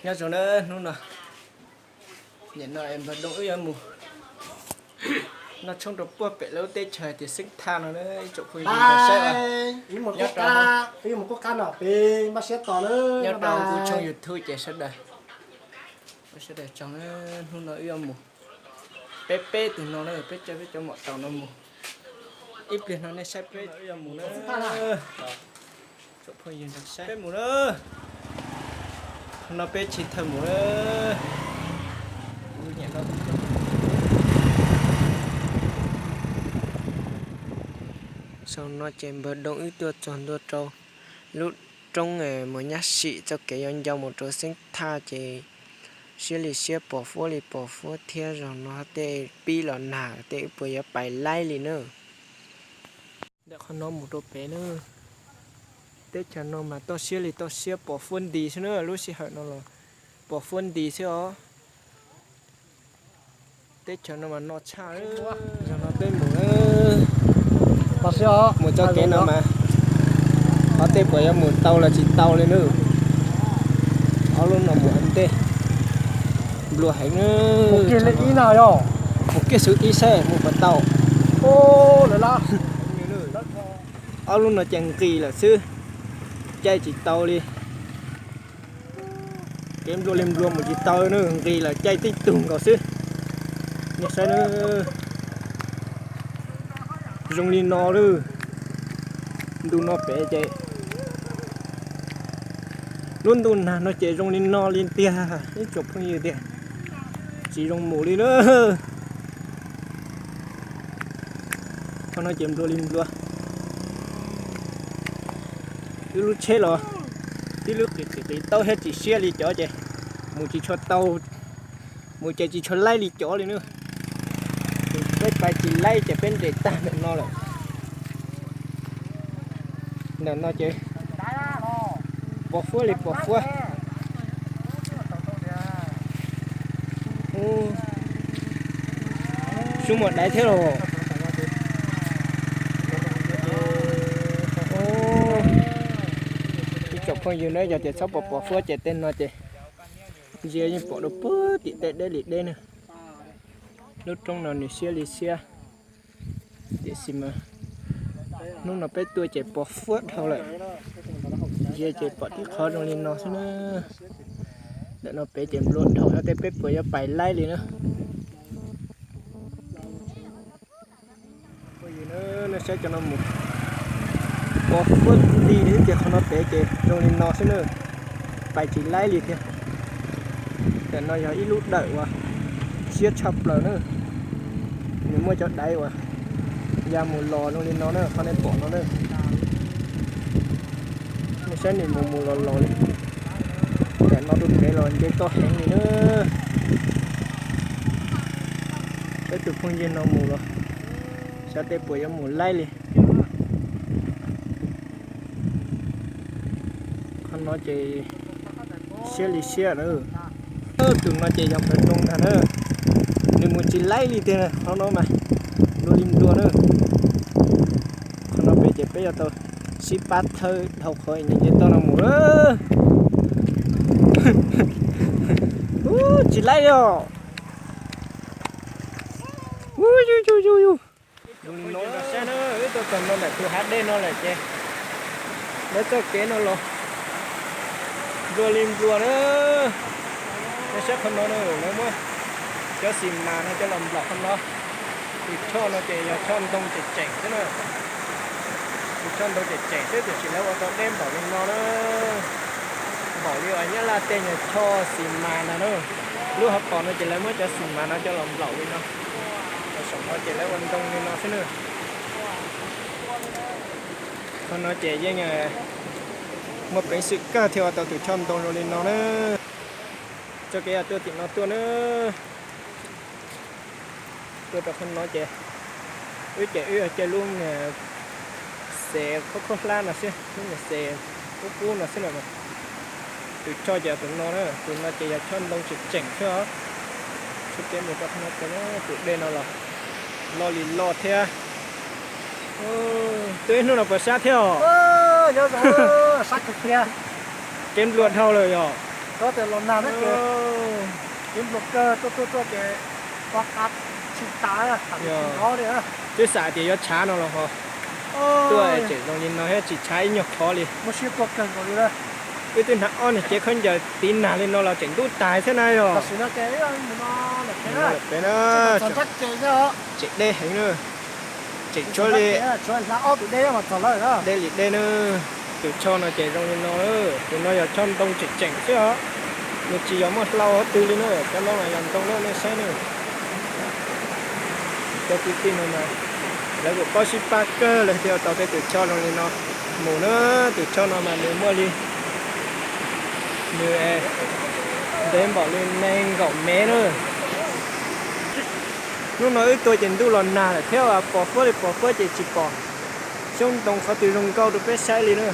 Nyob zoo na hnub no, nim no es npawg Doo wb yuav mus noj tshoob rau puag pem lub teb chaws tias Xeeb Thaj no na ib tsoom phooj ywg saib. Nyob rau kuv tshooj YouTube ces sawv daws, sawv daws tsaug na, hnub no wb yuav mus peb peb tus no na, peb caij peb cov maum taus no mus. Ib pliag no nej saib peb yuav mus na. Tsoom phooj ywg nrog saib peb mus na. No peb tsis thawj mus na. Zaum no ces npawg Doo wb tuaj txog ntua rau lub roob Mus Nyab Sim txoj kev yuav ncau mus rau Xeeb Thaj ces siab li siab pos fuab li pos fuab thiab. Zaum no tej pib los nag tej wb puas yuav pais laib li na. Ntawm qhov no mus rau pem na, teb chaws no mas toj siab li toj siab pos fuab nti xwb na, lub sij hawm no los pos fuab nti xwb os. Teb chaws no mas no tshaj. Zaum no peb mus, mus txoj kev no mas ob tej puas yuav mus tau los tsis tau li na. Ob lub no mus ua ntej, nplua heev na. Mus kiag xwb ib saib mus puas tau. Ob lub no ces nqis lawm xwb, caij tsis tau li. Kev nplua li nplua mus tsis tau na, nqis lawm caij tib tug nkaus xwb. Nej saib na, zoo li no lawm. Ntu no pem ces, lub ntuj nag no ces zoo li no li tiag ib tsoom phooj ywg tiag, tsis zoo mus li na. Qhov no ces nplua li nplua. Wb lub tsheb los tib lub qis qis qis taub thiab tsis siab li cov ces mus tsis tshua tau, mus ces tsis tshua laib li cov li na. Peb pais tsis laib ces peb nres tag ntawm no lawm. Ntawm no ces pos fuab li pos fuab. Sub muag daiv thiab los. Ib tsoom phooj ywg na, yog tias txhob pos pos fuab ces tej no ces ntsia yeej pom rau puag tim tej deb li deb na. Lub roob no nws siab li siab, tiam sis mas hnub no peb tuaj ces pos fuab dhau lawm. Ntsia ces pom tib qhov zoo li no xwb na. Ntawm no pem ces nplua dhau, tej peb puas yuav pais laib li na. Nej saib cov no mus, pos fuab nti li, tias qhov no pem ces zoo li no xwb na, pais tsis laib li thiab. Ntawm no yog ib lub dawm uas siab tshaj plaws na, nws muaj cov daiv uas ya mus los zoo li no na, qhov nej pom no na. Nej saib nws mus mus los los li. Ntawm no rau pem los nce toj heev li na. Peb tus phooj ywg no mus los xyov tej puas yuav mus laib li. Qhov no ces siab li siab na. Tus no ces yog npawg Doo ntag na. Nws mus tsis laib li tiag, qhov no mas nplua li nplua na. Qhov no pem ces peb yuav tau sib pab thawb dhau qhov nws nce toj no mus. Ub, tsis laib li os. Ub, yus yus yus yus. Saib na, wb tuaj txog no ntawm tus hav dej no lawm ces lawv txoj kev no los nplua li nplua na. Nej saib qhov no na, lawv muab cov xis mas no coj los nplaum qhov no. Tus choj no ces yog choj ntoo tseem tseem xwb na. Tus choj ntoo tseem tseem xwb tiam sis lawv ua tau deb npaum li no na. Npaum li uas Nyab Laj tej nyuag choj xis mas ntag na. Lub hauv paus no ces lawv muab cov xis mas no coj los nplaum li no. Saum no ces lawv ua ntoo li no xwb na. Qhov no ces yeej muaj peev xwm kawg thiaj ua tau tus choj ntoo zoo li no na. Txoj kev tuaj tim no tuaj na. Tuaj rau qhov no ces wb ces wb caij lub xes khaub khaub hlab no xwb, lub xes qub qub no xwb na. Tus choj ces tus no na, tus no ces yog choj ntoo tseem tseem xwb os. Txoj kev mus rau qhov no ces tus dej no los loj li loj thiab. Tuaj ib hnub no puas sab thiab os? Kev nplua dhau lawm yog. Tsob tias los nag na ces kev npluag kawg, tuaj tuaj tuaj ces pov qav tsis tas, tam sim nrov li. Twb xav tias yuav tshav no los ho tuaj tseem zoo li no thiab, tsis tshav ib nyuag qhov li. Muaj siab tuaj kawg nkaus li. Wb twb hnav ob niag cev khaub ncaws tiv nag li no los tseem ntub tas thiab na yog. Tam sim no ces mus no lawm pem na, tseem deb heev na. Tseem tshuav li, tshuav hla ob tus deb mas txog lawm na. Deb li deb na. Tus choj no ces zoo li no, tus no yog choj ntoo tseem tseem xwb os. Nws tsis yog muaj hlau qhov twg li na, cov no mas yog ntoo na, nej saib na. Cov kwv tij no mas lawv kuj paub sib pab kawg, lawv thiaj tau tej tus choj zoo li no mus na. Tus choj no mas nws muaj li, nws ntev npaum li nees nkaum mev na. Hnub no wb tuaj ces ntuj los nag lawm thiab, pos fuab li pos fuab ces tsis pom xyoob ntoo qhov twg zoo nkauj rau peb saib li na.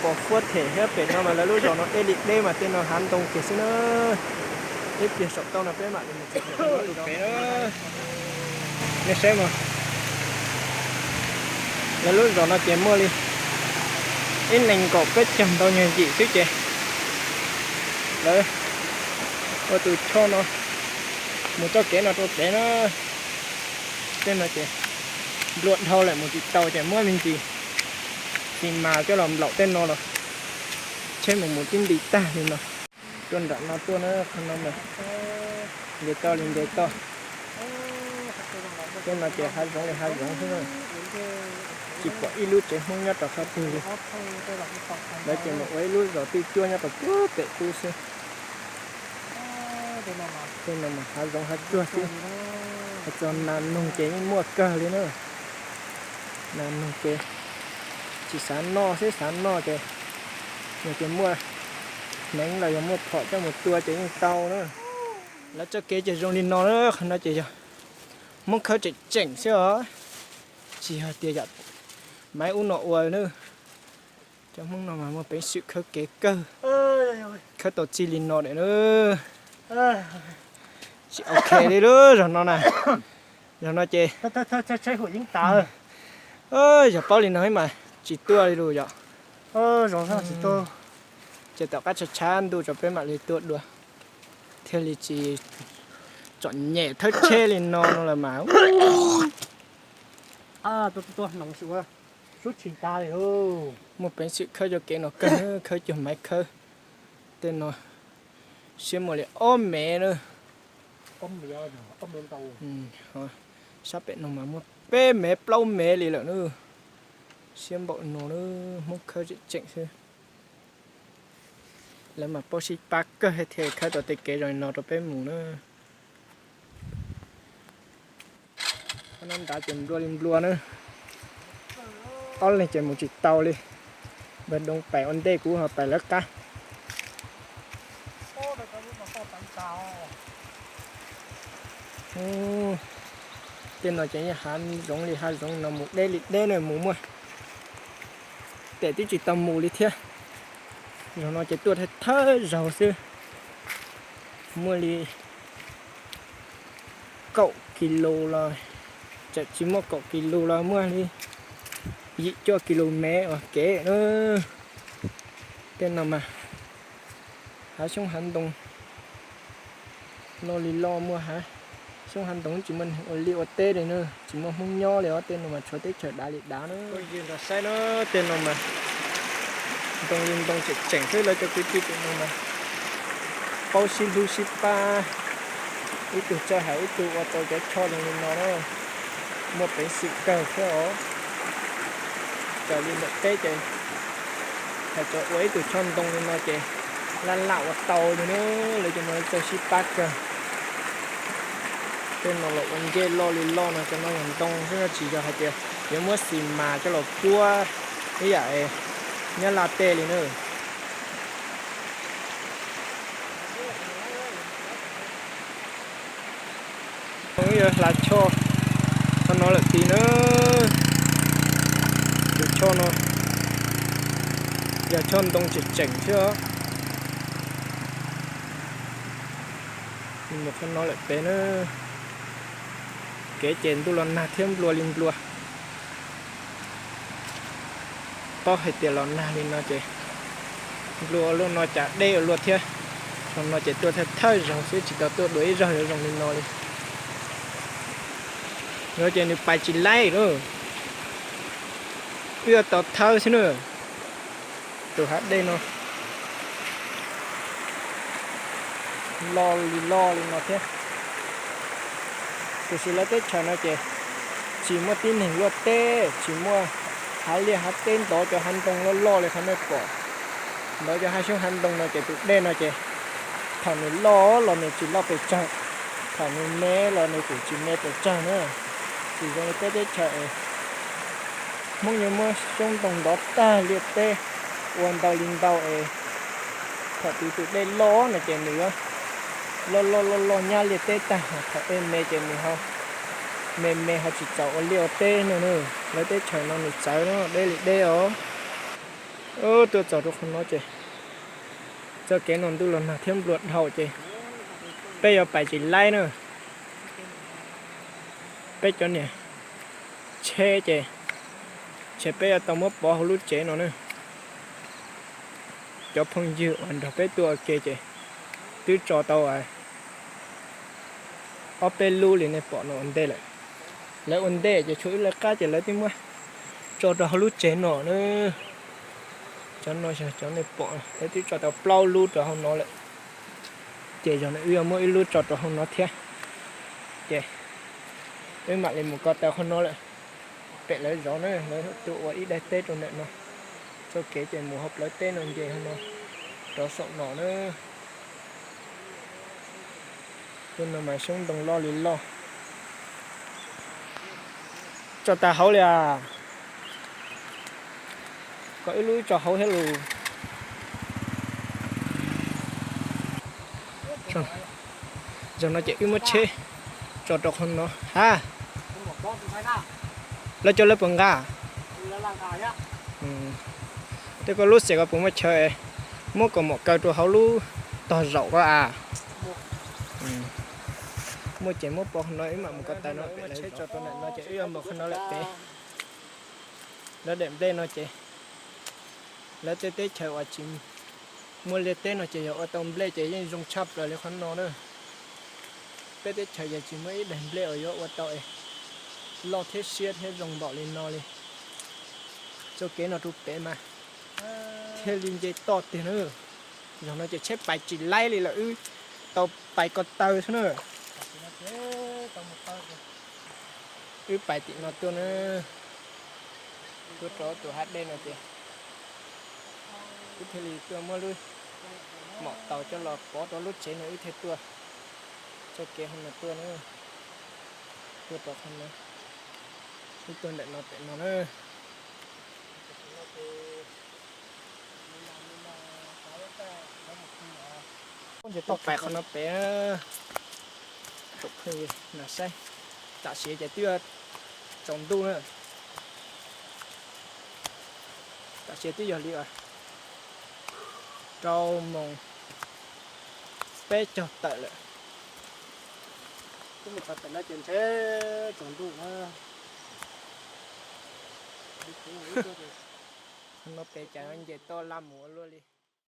Pos fuab them thiab, pem no mas lawv lub zos no deb li deb mas tej no hav ntoo kiag xwb na. Ib pliag saum toj no peb mam li mus txog pem. Nej saib mas, lawv lub zos no ces muaj li ib nees nkaum peb caug ntau nyuag yim xwb ces lawv ua tus choj no mus txoj kev no rau pem na. Tej no ces nplua dhau lawm mus tsis tau ces muab me ntsis xis mas coj los nplaum tej no los tsheb mus mus tib nti tag li no. Tuaj nram no tuaj na, qhov no mas nce toj li nce toj. Tej no ces hav zoov li hav zoov xwb na. Tsis pom ib lub tsev Hmoob nyob rau qhov twg li. Lawv ces mus ua ib lub zos twj cuab nyob rau puag pem qub xwb. Tej no mas hav zoov hav tsuag xwb. Hais txog nas noog ces yeej muaj kawg li na. Nas noog ces tsis xav noj xwb, xav noj ces yog tias muaj hneev los yog muaj phom coj mus tua ces yeej tau na. Lawv txoj kev ces zoo li no na, qhov no ces yog Hmoob khawb tseem tseem xwb os, tsis yog tias yam maiv ub no ua na. Cov Hmoob no mas muaj peev xwm khawb kev kawg, khawb tau txij li no lawm na. Tsis ok li lub zos no na. Zos no ces yog paub li no mas tsis tuaj li lus yom. Ces tom qab tshav tshav ntuj tso peb mam li tuaj dua, thiaj li tsis txom nyem thawb tsheb li no no lawm mas. Muaj peev xwm khawb cov kev no kawg, khawb cuag maiv khawb. Tej no siab muaj li ob mev na. Sab pem no mas muaj peb mev plaub mev li lawm na. Siab npaum no na, Hmoob khawb tseem tseem xwb. Lawv mas paub sib pab kawg thiaj khawb tau tej kev zoo li no rau peb mus na. Qhov no nrad ces nplua li nplua na. Ob leeg ces mus tsis tau li. Npawg Doo pais ua ntej, kuv ho pais lawv qab. Tej no ces yeej hav zoov li hav zoov no, mus deb li deb na, mus muaj tes twb tsis tau mus li thiab. Zaum no ces tuaj thawj thawj zaug xwb, muaj li kaum kis lus los, txawm tsis muaj kaum kis lus los muaj li yim cuaj kis lus mev uas kev na. Tej no mas hav xyoob hav ntoo loj li loj, muaj hav xyoob hav ntoo, tsis muaj neeg ua liaj ua teb li na, tsis muaj Hmoob nyob li os. Tej no mas tshuav teb chaws dav li dav na. Saib na, tej no mas ntoo li ntoo tseem tseem xwb, lawv cov kwv tij tej no mas paub sib hlub sib pab, ib tug txawj hais ib tug ua tau cov choj zoo li no na, muaj peev xwm kawg thiab os. Raws li ntawm peb ces hais txog ua ib tug choj ntoo li no ces laj laj ua tau li na, lawv cov no txawj sib pab kawg. Tej no los ua ncej loj li loj no, cov no yog ntoo xwb, tsis yog hais tias yuav muab xis mas coj los puab ib yam nyab laj tej li na. Yuav hla choj qhov no lawm tid na. Tus choj no yog choj ntoo tseem tseem xwb os. Mus qhov no lawm pem na. Kev ces ntuj los nag thiab nplua li nplua. Paub hais tias los nag li no ces Nplua ua luaj no cas deb ua luaj thiab. Zaum no ces tuaj thawj thawj zaug xwb tsis tau tuaj dua ib zaug yuav zoo li no li. No ces nws pais tsis laib lawm. Wb yuav tau thawb xwb na. Tus hav dej no loj li loj li no thiab. Tiam sis lawv teb chaws no ces tsis muaj tib neeg luaj teb, tsis muaj hav liaj hav teb ntov cov hav ntoo loj loj li qhov nej pom. Ntov cov hav xyoob hav ntoo no ces tus dej no ces thaum nws loj los nws tsis loj pes tsawg, thaum nws me los nws kuj tsis me pes tsawg na. Tsis zoo li peb teb chaws es Hmoob yuav muab xyoob ntoo ntov tag liaj teb ua ntau li ntau es thaum twg tus dej loj no ces nws yuav loj loj loj loj nyab liaj teb tag, thaum dej me ces nws ho me me ho tsis txaus ua liaj ua teb no na. Lawv teb chaws no nws txawv no deb li deb os. Tuaj txog rau qhov no ces txoj kev no ntuj los nag thiab nplua dhau ces peb yuav pais tsis laib na. Peb cov niam tsheb ces ntshe peb yuav tau muab pov hauv lub tsev no na. Cov phooj ywg uas nrog peb tuaj ua ke ces twb tso tau ob peb lub li nej pom no ua ntej lawm. Lawv ua ntej ces tshuav wb lawv qab ces lawv twb muab tso rau hauv lub tsev no na. Cov no yog cov nej pom, lawv twb tso tau plaub lub rau hauv no lawm. Ces zaum no wb yuav muab ib lub tso rau hauv no thiab. Ces wb mam li mus ko taw hauv no lawm. Pem lawv zov na, lawv tuaj ua ib daim teb rau ntawm no. Txoj kev ces mus hauv plawv teb no nce hauv no rov saum no na. Tus no mas xyoob ntoo loj li loj. Tso tas hauv li as. Kom ib lub tso hauv thiab lus. Zaum no ces wb muab tsheb tso rau qhov no ha. Lawv cov lawv puas nqa? Tej koj lub xes koj puas muaj chaw, muab kaus mom kaw rau hauv lub tog zaum ko as. Muaj ces muab pov qhov no wb mam mus ko taw no pem lawv tsheb tso rau ntawm no ces wb yuav mus qhov no lawm pem. Lawv daim nplej no ces lawv tej teb chaws uas tsis muaj liaj teb no ces yog ua tau nplej ces yeej zoo tshaj plaws li qhov no na. Peb teb chaws yog tsis muaj ib daim nplej uas yuav ua tau es loj thiab siab thiab zoo npaum li no li. Txoj kev no rau pem mas thiaj li nce toj tiag na. Zaum no ces tsheb pais tsis laib li lawm, wb tau pais ko taw xwb na. Wb pais tim no tuaj na, tuaj rau tus hav dej no ces wb thiaj li tuaj muab lub mom taus coj los pov rau lub tsev no wb thiaj tuaj txoj kev hauv no tuaj na. Tuaj rau qhov no, wb tuaj ntawm no pem no na. Toj pais qhov no pem, tsoom phooj ywg na saib, tam sim ces twb tsaus ntuj na, tam sim twb yog li rau moos peb caug tawm lawm. Twb mus txog pem no ces ntshe tsaus ntuj na. Qhov no pem cas nce toj laj mus ua luaj li.